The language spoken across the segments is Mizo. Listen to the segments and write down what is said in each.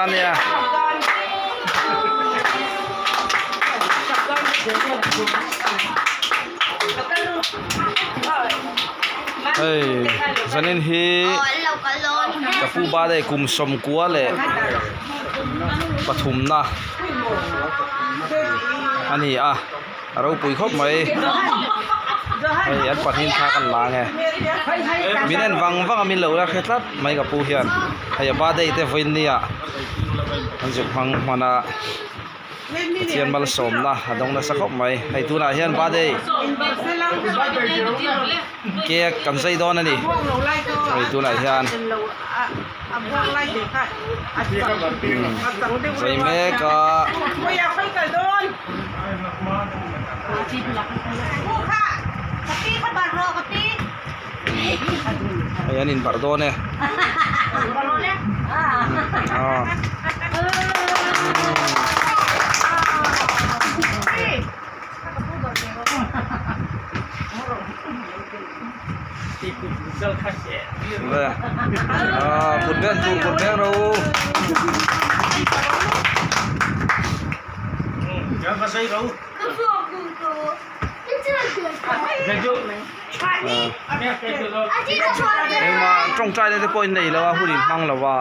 ta nia. Hei zanin hi ka pu birthday kum sawmkua leh pathumna a ni a a ropui khawp mai hei an pahnih thla kan la ange min en vang vang a min lo la hre tlat mai ka pu hian hei a birthday te vawiin nia an zuk hmang hman a. Pathian malsawmna a dawng nasa khawp mai. Hei tunah hian birthday cake kan zai dawn a ni. Hei tunah hian zai mek a. Hei an inbarh dawn e. Kut beng tur kut beng ro. Engmah tawngtai na te pawh in nei lo a hun in hmang lo a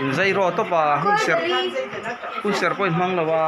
in zai rawh tawp a hun serh hun serh pawh in hmang lo a.